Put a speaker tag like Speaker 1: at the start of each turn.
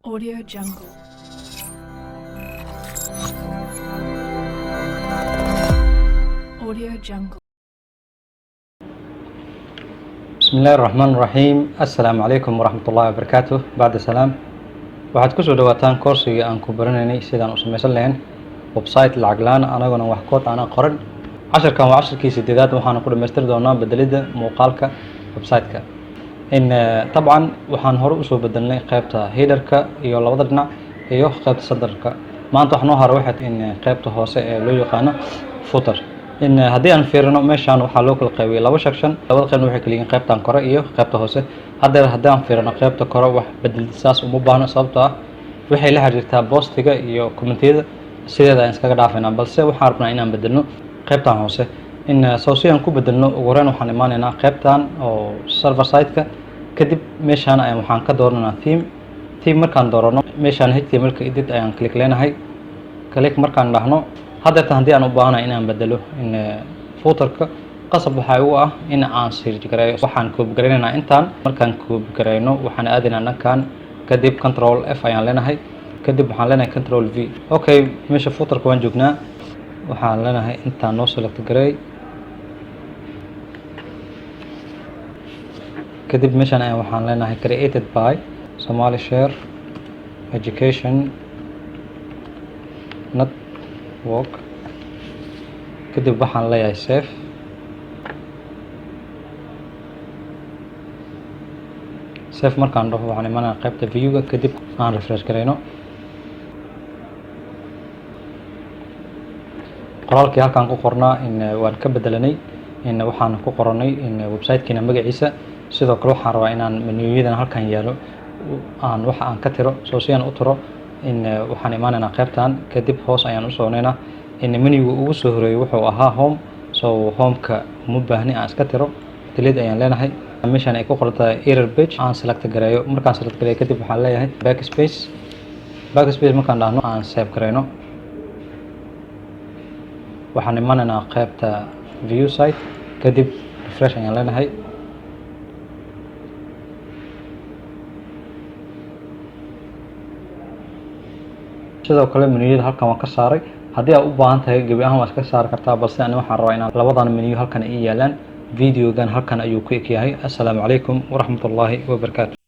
Speaker 1: Audio Jungle. Audio Jungle.
Speaker 2: بسم الله الرحمن الرحيم. السلام عليكم ورحمة الله وبركاته. بعد سلام, waxaad kusoo dhawaataan koorsigii aan ku baranaynay sidaan u samaysan lahayn website lacag la'aan, anagona wax code aanan qoran. Casharkan waa casharkii sideedaad. Waxaana ku dhamaystiri doonaa bedelidda muuqaalka website-ka. In dabcan waxaan hore usoo bedelnay qaybta headerka iyo labada dhinac iyo qaybta sadarka. Maanta wax noo hara waxay in qaybta hoose ee loo yaqaano footer. In haddii aan fiirino meeshaan, waxaa loo kala qaybiyay laba section. Labada qaybna waxay kala yihiin qaybtan kore iyo qaybta hoose. Haddeer haddii aan fiirino qaybta kore, wax bedel saas uma baahno, sababtoo ah waxay la xiriirtaa postiga iyo commentiyada. Sideeda ayaan iskaga dhaafaynaa, balse waxaan rabnaa inaan bedelno qaybtan hoose. In soo si aan ku bedelno, ugu horeyn waxaan imaanaynaa qaybtan oo server side-ka. Kadib meeshaan ayaan waxaan ka dooranaa theme. Theme markaan doorano, meeshaan HTML-ka edit ayaan click leenahay. Click markaan dhahno, haddeertan haddii aan u baahanahay inaan bedelo in footerka, qasab waxaa igu ah in aan search gareeyo. Waxaan copy garaynaynaa intaan. Markaan copy garayno, waxaan aadaynaa dhankan. Kadib Control F ayaan leenahay. Kadib waxaan leenahay Control V. Okay, meesha footerka waan joognaa. Waxaan leenahay intaan noo select gareey. Kadib meeshaan ayaan waxaan leenahay "Created by Somali Share Education Network". Kadib waxaan leeyahay save. Save markaan dhaho, waxaan imanaya qaybta viewga. Kadib aan refresh garayno. Qoraalkii halkaan ku qornaa in waan ka bedelanay. In waxaan ku qoranay in website-kiina magaciisa. Sidoo kale waxaan rabaa inaan menuyadan halkan yaalo aan waxa aan ka tiro. Soo si aan u tiro, in waxaan imaanaynaa qaybtan. Kadib hoos ayaan u soconaynaa. In menuga ugu soo horeeyay wuxuu ahaa home, so homeka uma baahni, aan iska tiro. Delete ayaan leenahay. Meeshaan ay ku qoran tahay error page aan select gareeyo. Markaan select gareeyo kadib, waxaan leeyahay backspace. Backspace markaan dhahno, aan save gareyno. Waxaan imanaynaa qaybta view site. Kadib refresh ayaan leenahay. Sidoo kale menuyada halkan waan ka saaray. Haddii aad u baahan tahay, gebi ahaan waa iska saari kartaa, balse ani waxaan rabaa inaan labadan menu halkan ay yaalaan. Videogan halkan ayuu ku eg yahay. Assalaamu calaykum waraxmatullaahi wabarakaatu.